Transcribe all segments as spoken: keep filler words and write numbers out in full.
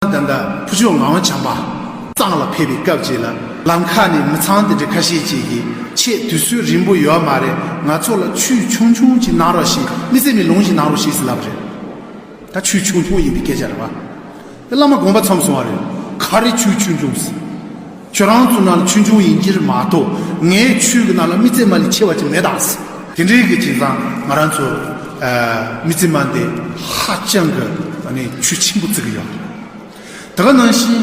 ད་ལྟ་ཕུར་ལྕོག་ངག་དབང་བྱམས་པ་གཙང་ལ་ཕེབས་པའི་སྐབས་ཅིག་ལ། ལམ་ཁ་ནས་མི་ཚང་དེ་འདྲ་ཁ་ཤས་ཅིག་གིས། ཁྱེད་དུས་ཚོད་རིང་པོ་ཡོད་མ་རེད། ང་ཚོ་ལ་ཆོས་ཆུང་ཆུང་ཅིག་གནང་རོགས་ཞེས། མི་ཚེ་མི་ལུང་ཞིག་གནང་རོགས་ཞེས་ཟེར་ལབ་རེད། ད་ཆོས་ཆུང་ཆུང་ཡིན་པའི་སྐད་ཆ་རེད་བ། དེ་བླ་མ་དགོངས་པ་ཚོམ་སོང་བ་རེད། ག་རེ་ཆོས་ཆུང་ཆུང་ཟེར། ཁྱོད་རང་ཚོ་ནང་ལ་ཆུང་ཆུང་ཡིན་གྱི་རེད་མ་གཏོགས། ངའི་ཆོས་ཀྱི་ནང་ལ་མི་ཚེ་མ་ལས་ཆེ་བ་ཅིག་མེད་ད་ཟེར། དེ་འདྲའི་གི་བྱས་ཙང་ང་རང་ཚོ་ཨ་མི་ཚེ་མ་འདི་ཧ་ཅང་གི་ཨ་ནི་ཆོས་ཆེན་པོ་བརྩི་གི་ཡོད། དེ་ག་ནང་བཞིན་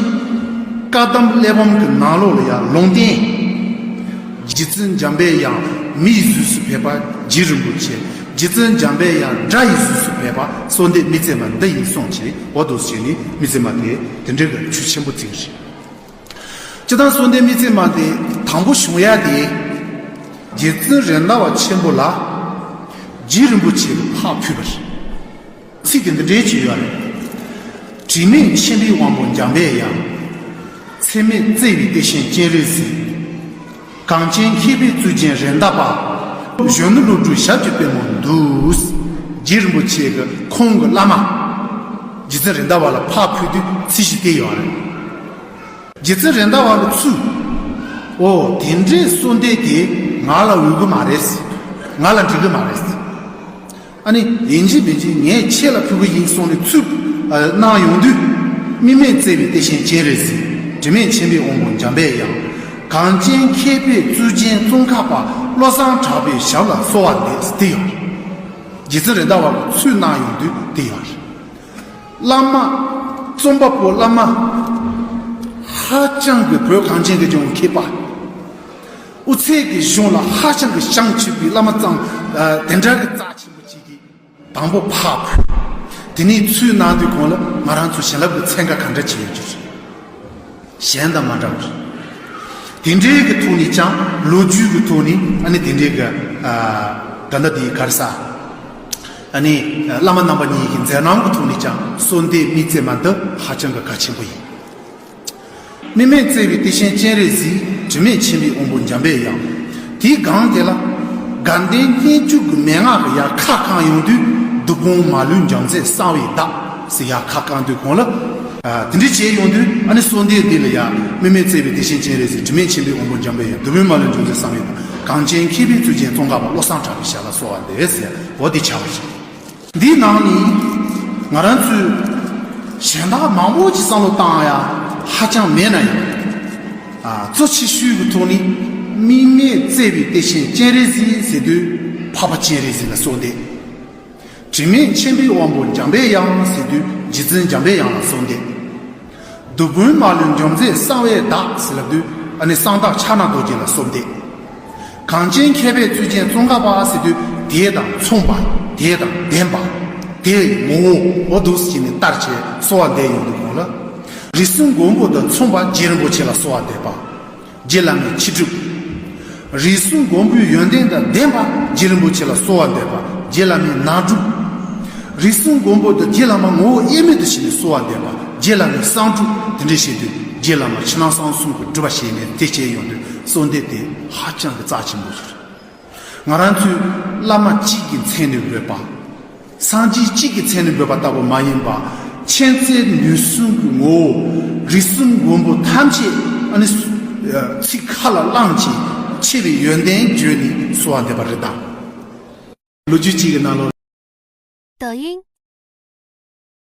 བཀའ་གདམས་གླེགས་བམ་གྱི་ནང་ལོགས་ལ་ཡང་ལུང་བསྟན། རྗེ་བཙུན་འཇམ་པའི་དབྱངས་མིའི་གཟུགས་སུ་ཕེབས་པ་རྗེ་རིན་པོ་ཆེ། རྗེ་བཙུན་འཇམ་པའི་དབྱངས་སྒྲ་ཡི་གཟུགས་སུ་ཕེབས་པ་གསོལ་འདེབས་མི་ཚེ་མ་འདི་ཡིན་གསུངས་བྱས། འོ་འདུག་བྱས་ནས་མི་ཚེ་མ་དེ་དེ་འདྲའི་གི་ཆོས་ཆེན་པོ་བརྩི་གི་རེད། སྤྱིར་བཏང་གསོལ་འདེབས་མི་ཚེ་མ་དེ་དང་པོ་བྱུང་ཡ་དེ། རྗེ་བཙུན་རེད་མདའ་བ་ཆེན་པོ་ལ་རྗེ་རིན་པོ་ཆེ་གིས་ཕར་ཕུལ་བ་རེད། ཚིག་དེ་འདི་འདྲའི་ཅིག་ཡོད་རེད། དྲི་མེད་མཁྱེན་པའི་དབང་པོ་འཇམ་པའི་དབྱངས། ཚད་མེད་བརྩེ་བའི་གཏེར་ཆེན་སྤྱན་རས་གཟིགས། གངས་ཅན་མཁས་པའི་གཙུག་རྒྱན་རེད་མདའ་བ། གཞོན་ནུ་བློ་གྲོས་ཞབས་ཀྱི་པད་མོ་འདུག། རྗེ་རིན་པོ་ཆེ་གིས་ཁོང་གི་བླ་མ་རྗེ་བཙུན་རེད་མདའ་བ་ལ་ཕར་ཕུལ་དུས་ཚིག་བཞི་དེ་ཡོད་རེད། རྗེ་བཙུན་རེད་མདའ་བ་གིས་ཚུར། ཨོ་དེ་འདྲའི་གསོལ་འདེབས་དེ་ང་ལ་འོས་གི་མ་རེད། ང་ལ་འགྲིག་གི་མ་རེད། ཨ་ནི་ཡིན་གཅིག་མིན་གཅིག་ངས་ཁྱེད་ལ་ཕུལ་གི་ཡིན་གསུངས་ནས་ཚུར་ཨ་གནང་ཡོང་དུས། དམིགས་མེད་བརྩེ་བའི་གཏེར་ཆེན་སྤྱན་རས་གཟིགས། དྲི་མེད་མཁྱེན་པའི་དབང་པོ་འཇམ་པའི་དབྱངས། གངས་ཅན་མཁས་པའི་གཙུག་རྒྱན་ཙོང་ཁ་པ་བློ་བཟང་གྲགས་པའི་ཞབས་ལ་གསོལ་བ་འདེབས་ཟེར་དེ་ཡོད་རེད། རྗེ་བཙུན་རེད་མདའ་བ་གིས་ཚུར་གནང་ཡོང་དུས་དེ་ཡོད་རེད། བླ་མ། རྩོམ་པ་པོ་བླ་མ། ཧ་ཅང་གི་བོད་གངས་ཅན་གྱི་ལྗོངས་མཁས་པ། དབུ་ཚད་ཀྱི་གཞུང་ལ་ཧ་ཅང་གི་བྱང་ཆུབ་པའི་བླ་མ་ཙམ་ཨ་དེ་འདྲ་གི་རྩ་ཆེན་པོ་ཅིག་གིས་དང་པོ་ཕར་ཕུལ། དེ་ནས་ཚུར་གནང་དུས་གོང་ལ་ང་རང་ཚོ་བྱིན་རླབས་ཀྱི་ཚན་ཁ་ག་འདྲ་བྱས་ཡོད་ཀྱི་རེད། གཞན་དང་མ་འདྲ་བ་རེད། དེ་འདྲའི་གི་ཐོག་ནས་ཀྱང་ལོ་རྒྱུས་ཀྱི་ཐོག་ནས་ཨ་ནི་དེ་འདྲའི་གི་ཨ་ད་ལྟ་དེའི་ག་རེ་ཟེར། ཨ་ནི་བླ་མ་རྣམ་པ་གཉིས་ཀྱི་མཛད་རྣམ་གྱི་ཐོག་ནས་ཀྱང་གསོལ་འདེབས་མི་ཚེ་མ་འདི་ཧ་ཅང་གི་གལ་ཆེན་པོ་ཡིན། དམིགས་མེད་བརྩེ་བའི་གཏེར་ཆེན་སྤྱན་རས་གཟིགས། དྲི་མེད་མཁྱེན་པའི་དབང་པོ་འཇམ་པའི་དབྱངས། དེའི་སྒང་དེ་ལ་དགའ་ལྡན་སྙན་བརྒྱུད་ཀྱི་མན་ངག་གི་ཡར་ཁ་བསྐང་ཡོང་དུས། བདུད་དཔུང་མ་ལུས་འཇོམས་མཛད་གསང་བའི་བདག་ཟེར་ཡར་ཁ་བསྐང་དུས་གོང་ལ། ཨ་དེ་འདྲ་བྱས་ཡོང་དུས་ཨ་ནི་གསོལ་འདེབས་འདི་ལ་ཡང་དམིགས་མེད་བརྩེ་བའི་གཏེར་ཆེན་སྤྱན་རས་གཟིགས། དྲི་མེད་མཁྱེན་པའི་དབང་པོ་འཇམ་པའི་དབྱངས། བདུད་དཔུང་མ་ལུས་འཇོམས་མཛད་གསང་བའི་བདག། གངས་ཅན་མཁས་པའི་གཙུག་རྒྱན་ཙོང་ཁ་པ་བློ་བཟང་གྲགས་པའི་ཞབས་ལ་གསོལ་བ་འདེབས་ཟེར་འོ་དེ་ཆགས་པ་རེད། འདིའི་ནང་ནས་ང་རང་ཚོས་གཞན་དག་མང་པོ་ཅིག་བསམ་བློ་བཏང་ཡ་ཧ་ཅང་མེད་ན་ཡང་། ཨ་གཙོ་ཆེ་ཤོས་ཀྱི་ཐོག་ནས་དམིགས་མེད་བརྩེ་བའི་གཏེར་ཆེན་སྤྱན་རས་གཟིགས་ཟེར་དུས་འཕགས་པ་སྤྱན་རས་གཟིགས་ལ་གསོལ་འདེབས། དྲི་མེད་མཁྱེན་པའི་དབང་པོ་འཇམ་པའི་དབྱངས་ཟེར་དུས་རྗེ་བཙུན་འཇམ་པའི་དབྱངས་ལ་གསོལ་འདེབས། བདུད་དཔུང་མ་ལུས་འཇོམས་མཛད་གསང་བའི་བདག་ཟེར་ལབ་དུས་ཨ་ནི་གསང་བདག་ཕྱག་ན་རྡོ་རྗེ་ལ་གསོལ་འདེབས། གངས་ཅན་མཁས་པའི་གཙུག་རྒྱན་ཙོང་ཁ་པ་ཟེར་དུས་དེ་དང་མཚུངས་པ། དེ་དང་ལྡན་པ། དེ་ངོ་བོ་འོ་འདུག་ཟེར་ནས་བསྟར་བྱས་གསོལ་བ་འདེབས་ཡོང་དུས་གོང་ལ། རིགས་གསུམ་མགོན་པོ་དང་མཚུངས་པ་རྗེ་རིན་པོ་ཆེ་ལ་གསོལ་བ་འདེབས་པ། རྗེ་བླ་མའི་ཕྱི་སྒྲུབ། རིགས་གསུམ་མགོན་པོའི་ཡོན་ཏན་དང་ལྡན་པ་རྗེ་རིན་པོ་ཆེ་ལ་གསོལ་བ་འདེབས་པ། རྗེ་བླ་མའི་ནང་སྒྲུབ། རིགས་གསུམ་མགོན་པོ་དང་རྗེ་བླ་མ་ངོ་བོ་དབྱེར་མེད་དུ་ཞི་བའི་གསོལ་བ་འདེབས་པ། རྗེ་བླ་མའི་གསང་སྒྲུབ། དེ་འདྲ་བྱེད་དུས་རྗེ་བླ་མ་ཕྱི་ནང་གསང་གསུམ་གྱི་སྒྲུབ་པ་བྱས་ནས་དེ་བྱས་ཡོང་དུས་གསོལ་འདེབས་དེ་ཧ་ཅང་གི་རྩ་ཆེན་པོ་ཞིག་རེད། ང་རང་ཚོས་བླ་མ་གཅིག་གི་མཚན་ནས་འབོད་པ། སངས་རྒྱས་གཅིག་གི་མཚན་ནས་འབོད་པ་ལྟ་བུ་མ་ཡིན་པ། མཁྱེན་བརྩེ་ནུས་གསུམ་གྱི་ངོ་བོ་རིགས་གསུམ་མགོན་པོ་ཐམས་ཅད་ཨ་ནི་ཚིག་ཁ་ལ་བླངས་ཀྱིས་ཆེ་བའི་ཡོན་ཏན་བརྗོད་ནས་གསོལ་བ་འདེབས་པ་རེད་ད། ལོ་རྒྱུས་གཅིག་གི་ནང་ལོགས། 抖音，